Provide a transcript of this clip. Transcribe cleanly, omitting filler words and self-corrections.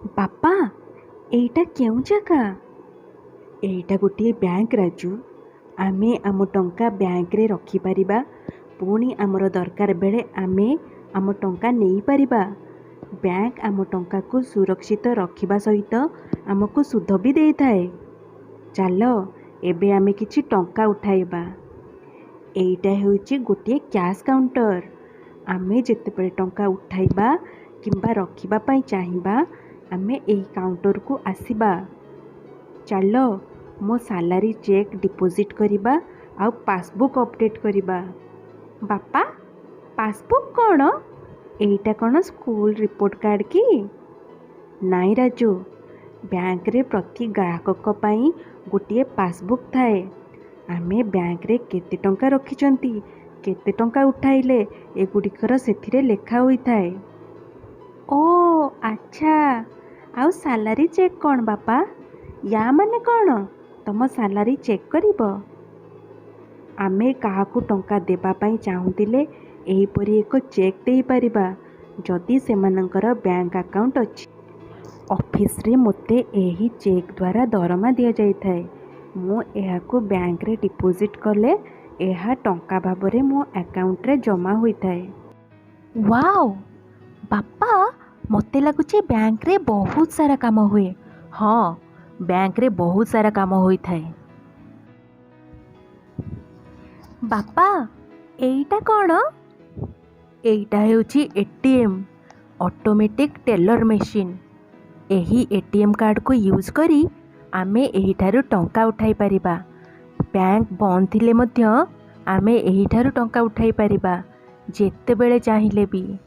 ବାପା, ଏଇଟା କେଉଁ ଜାଗା? ଏଇଟା ଗୋଟିଏ ବ୍ୟାଙ୍କ ରାଜୁ। ଆମେ ଆମ ଟଙ୍କା ବ୍ୟାଙ୍କରେ ରଖିପାରିବା, ପୁଣି ଆମର ଦରକାର ବେଳେ ଆମେ ଆମ ଟଙ୍କା ନେଇପାରିବା। ବ୍ୟାଙ୍କ ଆମ ଟଙ୍କାକୁ ସୁରକ୍ଷିତ ରଖିବା ସହିତ ଆମକୁ ସୁଧ ବି ଦେଇଥାଏ। ଚାଲ ଏବେ ଆମେ କିଛି ଟଙ୍କା ଉଠାଇବା। ଏଇଟା ହେଉଛି ଗୋଟିଏ କ୍ୟାସ୍ କାଉଣ୍ଟର। ଆମେ ଯେତେବେଳେ ଟଙ୍କା ଉଠାଇବା କିମ୍ବା ରଖିବା ପାଇଁ ଚାହିଁବା, ଆମେ ଏହି କାଉଣ୍ଟରକୁ ଆସିବା। ଚାଲ ମୋ ସାଲାରୀ ଚେକ୍ ଡିପୋଜିଟ୍ କରିବା ଆଉ ପାସବୁକ୍ ଅପଡ଼େଟ୍ କରିବା। ବାପା, ପାସବୁକ୍ କ'ଣ? ଏଇଟା କ'ଣ ସ୍କୁଲ ରିପୋର୍ଟ କାର୍ଡ଼ କି? ନାଇଁ ରାଜୁ, ବ୍ୟାଙ୍କରେ ପ୍ରତି ଗ୍ରାହକଙ୍କ ପାଇଁ ଗୋଟିଏ ପାସବୁକ୍ ଥାଏ। ଆମେ ବ୍ୟାଙ୍କରେ କେତେ ଟଙ୍କା ରଖିଛନ୍ତି, କେତେ ଟଙ୍କା ଉଠାଇଲେ, ଏଗୁଡ଼ିକର ସେଥିରେ ଲେଖା ହୋଇଥାଏ। ଓ ଆଚ୍ଛା, ଆଉ ସାଲାରୀ ଚେକ୍ କ'ଣ ବାପା? ୟା ମାନେ କ'ଣ ତମ ସାଲାରୀ ଚେକ୍ କରିବ? ଆମେ କାହାକୁ ଟଙ୍କା ଦେବା ପାଇଁ ଚାହୁଁଥିଲେ ଏହିପରି ଏକ ଚେକ୍ ଦେଇପାରିବା, ଯଦି ସେମାନଙ୍କର ବ୍ୟାଙ୍କ ଆକାଉଣ୍ଟ ଅଛି। ଅଫିସରେ ମୋତେ ଏହି ଚେକ୍ ଦ୍ୱାରା ଦରମା ଦିଆଯାଇଥାଏ। ମୁଁ ଏହାକୁ ବ୍ୟାଙ୍କରେ ଡିପୋଜିଟ୍ କଲେ ଏହା ଟଙ୍କା ଭାବରେ ମୋ ଆକାଉଣ୍ଟରେ ଜମା ହୋଇଥାଏ। ୱାଓ ବାପା, ମୋତେ ଲାଗୁଛି ବ୍ୟାଙ୍କରେ ବହୁତ ସାରା କାମ ହୁଏ। ହଁ, ବ୍ୟାଙ୍କରେ ବହୁତ ସାରା କାମ ହୋଇଥାଏ। ବାପା, ଏଇଟା କ'ଣ? ଏଇଟା ହେଉଛି ATM, automatic teller machine. ଏହି ATM କାର୍ଡ଼କୁ ୟୁଜ୍ କରି ଆମେ ଏହିଠାରୁ ଟଙ୍କା ଉଠାଇ ପାରିବା। ବ୍ୟାଙ୍କ ବନ୍ଦ ଥିଲେ ମଧ୍ୟ ଆମେ ଏହିଠାରୁ ଟଙ୍କା ଉଠାଇ ପାରିବା, ଯେତେବେଳେ ଚାହିଁଲେ ବି।